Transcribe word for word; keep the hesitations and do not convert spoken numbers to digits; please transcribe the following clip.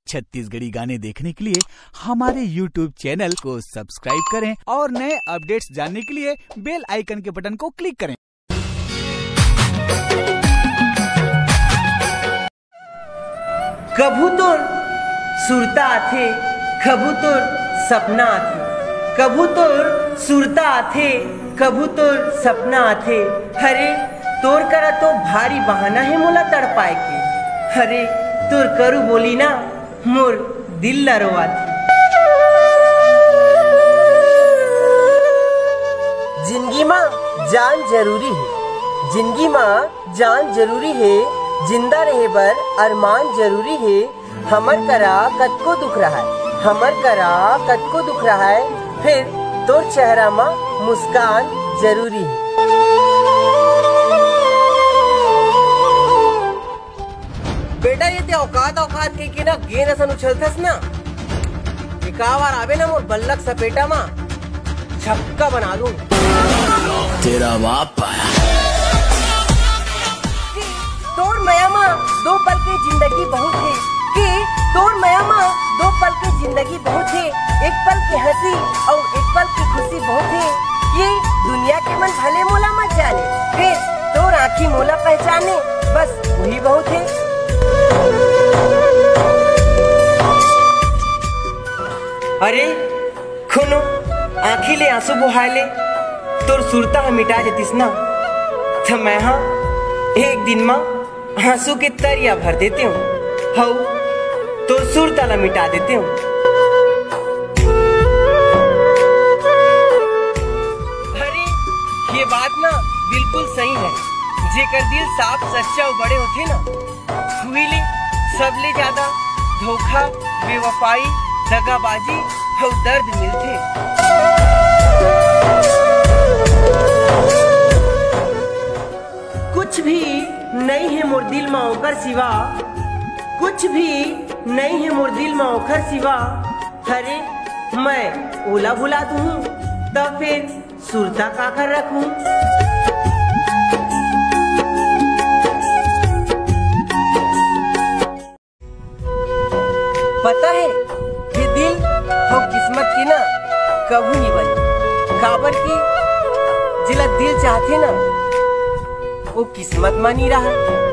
छत्तीसगढ़ी गाने देखने के लिए हमारे YouTube चैनल को सब्सक्राइब करें और नए अपडेट्स जानने के लिए बेल आइकन के बटन को क्लिक करें। कभू तोर सुरता आथे, कभू तोर सपना आथे, कभू तोर सुरता आथे, कभू तोर सपना आथे। हरे, तोर करा तो भारी बहाना हे मोला तड़पाए के। हरे, तोर करू बोली ना, मोर दिल ला रोवाथे। जिंदगी मा जान जरूरी हे, जिंदगी मा जान जरूरी हे, जिंदा रहे बर अरमान जरूरी हे। हमर करा कतको दुख रहय, हमर करा कतको दुख रहय, फिर तोर चेहरा मा मुस्कान जरूरी हे। बेटा, ये ते औकात औकात कहिके ना गेंद असन उछलथस ना, एका बार आबे ना मोर बल्लक सपेटा मा, छक्का बना दूं। तेरा बाप आया। तोर मया मा दो पल के जिंदगी बहुत हे, कि तोर मया मा दो पल के जिंदगी बहुत हे, एक पल के हंसी अउ एक पल के खुशी बहुत हे। ये दुनिया के मन भले मोला मत जाने, फेर तोर आँखी मोला पहचाने, बस वही बहुत हे। अरे, कोनो आँखी ले आंसू बोहाय ले तोर सुरता ह मिटा जतिस ना, त मैं ह एक दिन म आंसू के तरिया भर देतेंव, हऊ तोर सुरता ला मिटा देतेंव। अरे, ये बात ना बिल्कुल सही हे। जेकर दिल साफ, सच्चा अउ बड़े होथे ना, उही ले सबले ज्यादा धोखा, बेवफाई, दगाबाजी अउ दर्द मिलथे। कुछ भी नइ हे मोर दिल म ओकर सिवा, कुछ भी नइ हे मोर दिल म ओकर सिवा। हरे, मैं ओला भुला दूं, त फेर सुरता काकर रखूं? पता हे, ये दिल अउ किस्मत के ना कभू नइ बने, काबर कि जेला दिल चाहथे ना, वो किस्मत म नइ रहय।